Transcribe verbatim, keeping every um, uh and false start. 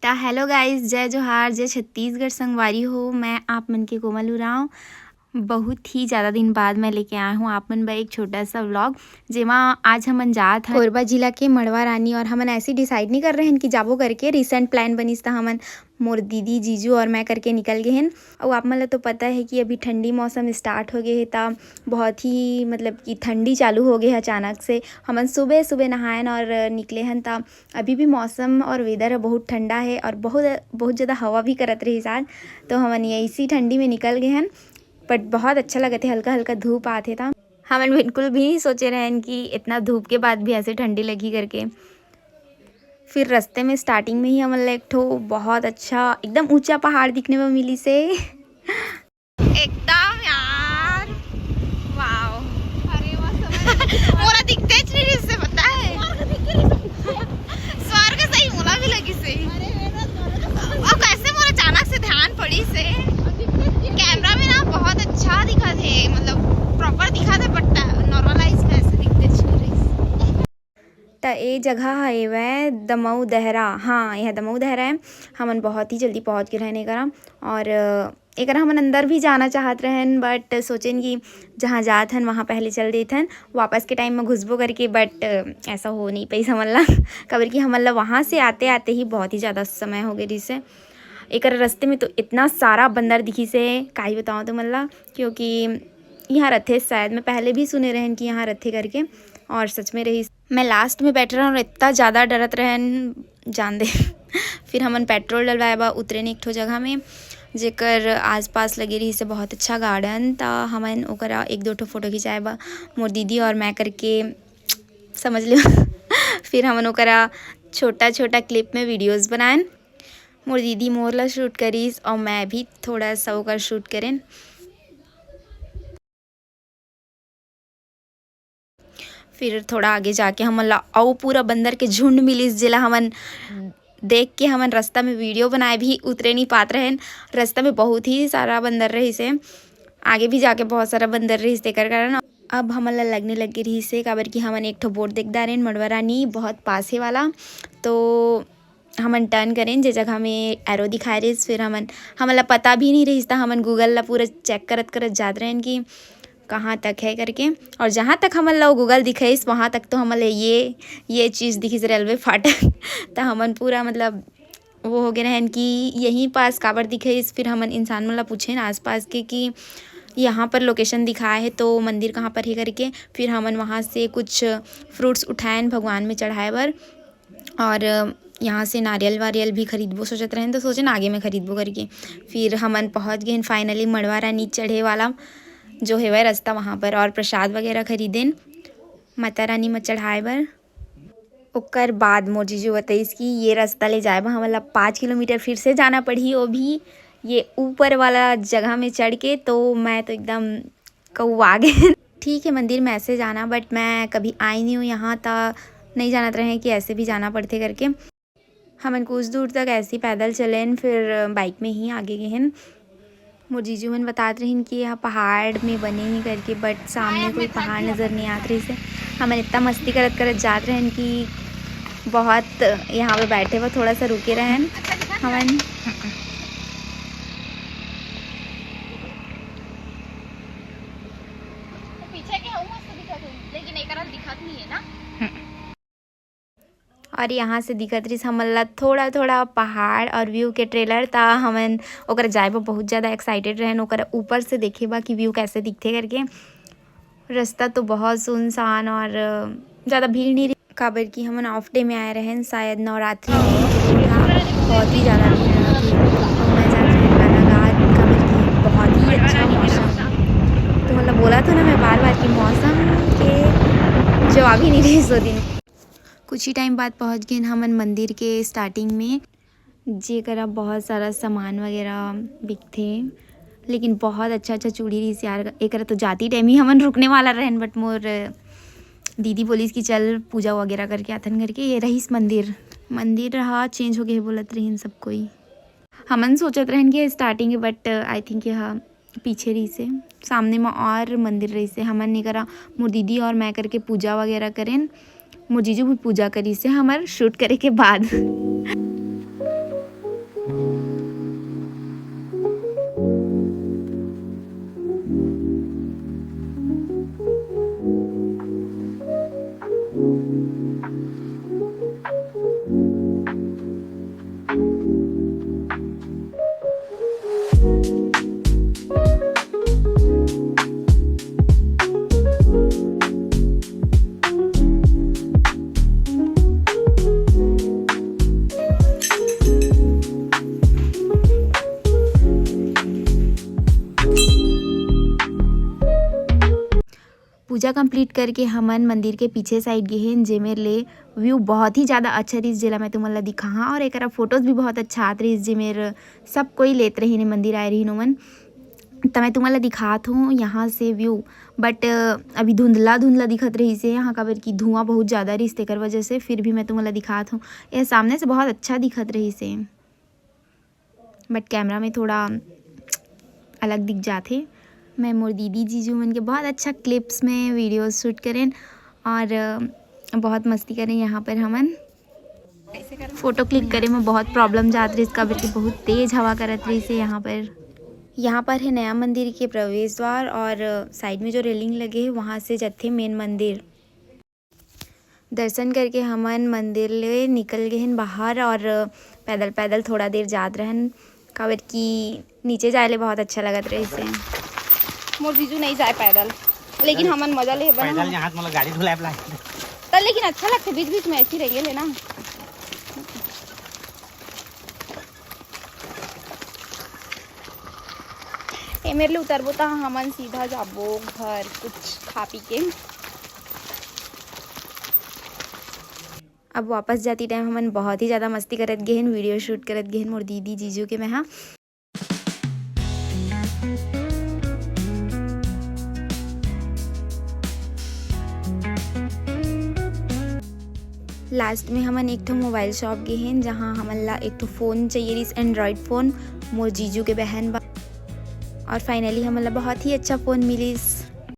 त hello guys, जय जोहार, जय छत्तीसगढ़ संगवारी हो। मैं आप मन के कोमल उरांव। बहुत ही ज़्यादा दिन बाद मैं लेके आए हूँ आप मन बर एक छोटा सा vlog, जेमा आज हमन जात हन कोरबा जिला के मड़वा रानी। और हमन ऐसे decide नहीं कर रहे हैं कि जाबो करके, recent plan बनिस त हमन, मोर दीदी, जीजू और मैं करके निकल गए हैं। और आप मन ला तो पता है कि अभी ठंडी मौसम start हो गए है, त बहुत ही, मतलब कि ठंडी चालू हो गए है अचानक से। हमन सुबह सुबह नहायन और निकले हन, त अभी भी मौसम और weather ह बहुत ठंडा है और बहुत, बहुत ज़्यादा हवा भी करत रहिस आज। तो हमन ये इसी ठंडी में निकल गए हन, but बहुत अच्छा लगत है, हल्का हल्का धूप आत है। त हमन बिल्कुल भी नहीं सोचे रहन कि इतना धूप के बाद भी ऐसे ठंडी लगी करके। फिर रास्ते में starting में ही हमन ला एक ठो बहुत अच्छा, एकदम ऊंचा पहाड़ दिखने में मिली से। एकदम यार, wow। अरे वाह, समझ मोला दिखते च नहीं इससे, पता है। स्वर्ग सही मोला भी लगी से। अरे मेरा स्वर्ग तो समझ और कैसे मोला अचानक से ध्यान पड़ी से। और दिखते च नहीं। कैमरा में ना बहुत अच्छा दिखा थे, मतलब proper दिखा थे, but normalize में ऐसे दिखते च नहीं रहिस। त ए जगह ह एवय दमऊ दहरा। हाँ, यह दमऊ दहरा है। हमन बहुत ही जल्दी पहुँच गए रहन एकरा। और, अ, एकरा हमन अंदर भी जाना चाहत रहन, but सोचेन कि जहाँ जात हन, वहाँ पहले चल देथन, वापस के time में घुसबो करके, but, अ, ऐसा हो नहीं पाइस हमन ला, काबर कि हमन ला वहाँ से आते आते ही बहुत ही ज़्यादा समय हो गए रिहिस हे। एकर रस्ते में तो इतना सारा बंदर दिखिस हे, काई बताओ तुमन ला, क्योंकि यहाँ रथे शायद, मैं पहले भी सुने रहन कि यहाँ रथे करके, और सच में रहिस। मैं last में बैठे रहन और इतना ज़्यादा डरत रहन, जान दे। फिर हमन petrol डलवाए बर उतरेन एक ठो जगह में, जेकर आसपास लगे रहिस हे बहुत अच्छा garden। त हमन ओकरा एक दो ठो photo खिंचाए बर, मोर दीदी और मैं करके, समझ लो। फिर हमन ओकरा छोटा छोटा clip में videos बनाएन। मोर दीदी मोर ला shoot करिस और मैं भी थोड़ा सा ओकर shoot करेन। फिर थोड़ा आगे जाके हमन ला अउ पूरा बंदर के झुंड मिलिस, जेला हमन देख के हमन रास्ता में video बनाए भी उतरे नहीं पात रहेन। रास्ता में बहुत ही सारा बंदर रहिस हे, आगे भी जाके बहुत सारा बंदर रहिस, तेकर कारण अब हमन ला लगने लग गे रहिस हे, काबर कि हमन एक ठो board देख डारेन, मड़वा रानी बहुत पास हे वाला। तो हमन turn करेन, जे जगह में arrow दिखाए रहिस, फिर हमन, हमन ला पता भी नहीं रहिस, त हमन Google ला पूरा check करत करत जात रहेन कि कहाँ तक है करके। और जहाँ तक हमन ला वो Google दिखाइस, वहाँ तक तो हमन ला ये, ये चीज़ दिखिस, railway फाटक। त हमन पूरा, मतलब, वो हो गए रहन कि यहीं पास काबर दिखाइस। फिर हमन इंसान मन ला पूछेन आसपास के कि यहाँ पर location दिखाए है, तो मंदिर कहाँ पर है करके। फिर हमन वहाँ से कुछ fruits उठाएन भगवान में चढ़ाए बर। और यहाँ से नारियल वारियल भी खरीदबो सोचत रहेन, तो सोचेन आगे में खरीदबो करके। फिर हमन पहुँच गए finally मड़वा रानी चढ़े वाला जो हेवय रास्ता, वहाँ पर, और प्रसाद वगैरह खरीदेन माता रानी में चढ़ाए बर। ओकर बाद मोर जीजू बताइस कि ये रास्ता ले जाए बर हमन ला पाँच किलोमीटर फिर से जाना पड़ही, वो भी ये ऊपर वाला जगह में चढ़ के। तो मैं तो एकदम कौआ गे। ठीक है, मंदिर में ऐसे जाना, but मैं कभी आई नहीं हूँ यहाँ, त नहीं जानत रहे कि ऐसे भी जाना पड़थे करके। हमन कुछ दूर तक ऐसे ही पैदल चलेन, फिर bike में ही आगे गेन। मोर जीजू मन बतात रहिन कि यह पहाड़ में बने ही करके, but सामने कोई पहाड़ नजर नहीं आत रहिस हे। हमन इतना मस्ती करत करत जात रहेन कि बहुत यहाँ पे बैठे हुए थोड़ा सा रुके रहेन हमन। पीछे के हऊ मस्त दिखत होही, लेकिन एकरा दिखत नहीं है ना। और यहाँ से दिखत रहिस हमन ला थोड़ा थोड़ा पहाड़ और view के trailer, त हमन ओकर जाए बर बहुत ज़्यादा excited रहेन, ओकर ऊपर से देखे बा कि view कैसे दिखथे करके। रास्ता तो बहुत सुनसान और ज़्यादा भीड़ नहीं रही, काबर कि हमन off day में आए रहेन, शायद नवरात्रि में, तो था बहुत ही ज़्यादा भीड़ रहत हे। तो मैं जात रहेन गाना गात, काबर कि बहुत ही अच्छा मौसम। तो मतलब बोला था ना मैं बार बार कि मौसम के जवाब ही नहीं रहिस ओ दिन। कुछ ही time बाद पहुँच गेन हमन मंदिर के starting में, जेकरा बहुत सारा सामान वगैरह बिकथे, लेकिन बहुत अच्छा अच्छा चूड़ी रहिस यार। एकरा तो जाती time ही हमन रुकने वाला रहेन, but मोर दीदी बोलिस कि चल पूजा वगैरह करके आथन करके। ये रहिस मंदिर, मंदिर रहा change हो गए बोलत रहिन सब कोई। हमन सोचत रहेन कि starting है, but I think यह पीछे रहिस हे, सामने म और मंदिर रहिस हे। हमन एकरा, मोर दीदी और मैं करके पूजा वगैरह करेन। मोर जीजू भी पूजा करिस हे हमर shoot करे के बाद। पूजा complete करके हमन मंदिर के पीछे side गे हन, जेमेर ले view बहुत ही ज़्यादा अच्छा रहिस, जेला मैं तुमन ला दिखाहा। और एकरा photos भी बहुत अच्छा आत रहिस, जेमेर सब कोई लेत रहिन, मंदिर आए रहिन ओमन। त मैं तुमन ला दिखात हूँ यहाँ से view, but अभी धुंधला धुंधला दिखत रहिस हे यहाँ, काबर कि धुआं बहुत ज़्यादा रहिस, तेकर वजह से। फिर भी मैं तुमन ला दिखात हूँ, ये सामने से बहुत अच्छा दिखत रहिस हे, but camera में थोड़ा अलग दिख जाथे। मैं मोर दीदी जीजू मन के बहुत अच्छा clips में videos shoot करेन और बहुत मस्ती करेन यहाँ पर हमन। Photo click करे में बहुत problem जात रहिस, काबर कि बहुत तेज हवा करत रहिस हे यहाँ पर। यहाँ पर है नया मंदिर के प्रवेश द्वार और side में जो railing लगे है, वहाँ से जथे main मंदिर। दर्शन करके हमन मंदिर ले निकल गए हन बाहर और पैदल पैदल थोड़ा देर जात रहन, काबर कि नीचे जाए ले बहुत अच्छा लगत रहिस हे। मोर जीजू नहीं जाए पैदल, लेकिन हमन मजा ले बना पैदल हम। यहाँ मोला गाड़ी धुलाए ला। त लेकिन अच्छा लगथे, बीच बीच में ऐसी रहिए ले ना। ए मेरे ले उतरबो त हमन सीधा जाबो घर कुछ खा पी के। अब वापस जाती time हमन बहुत ही ज़्यादा मस्ती करत गे हन, video shoot करत गे हन मोर दीदी जीजू के मैं हा। Last में हमन एक ठो mobile shop गे हन, जहाँ हमन ला एक ठो phone चाहिए रहिस, Android phone, मोर जीजू के बहन बा। और finally हमन ला बहुत ही अच्छा phone मिलिस।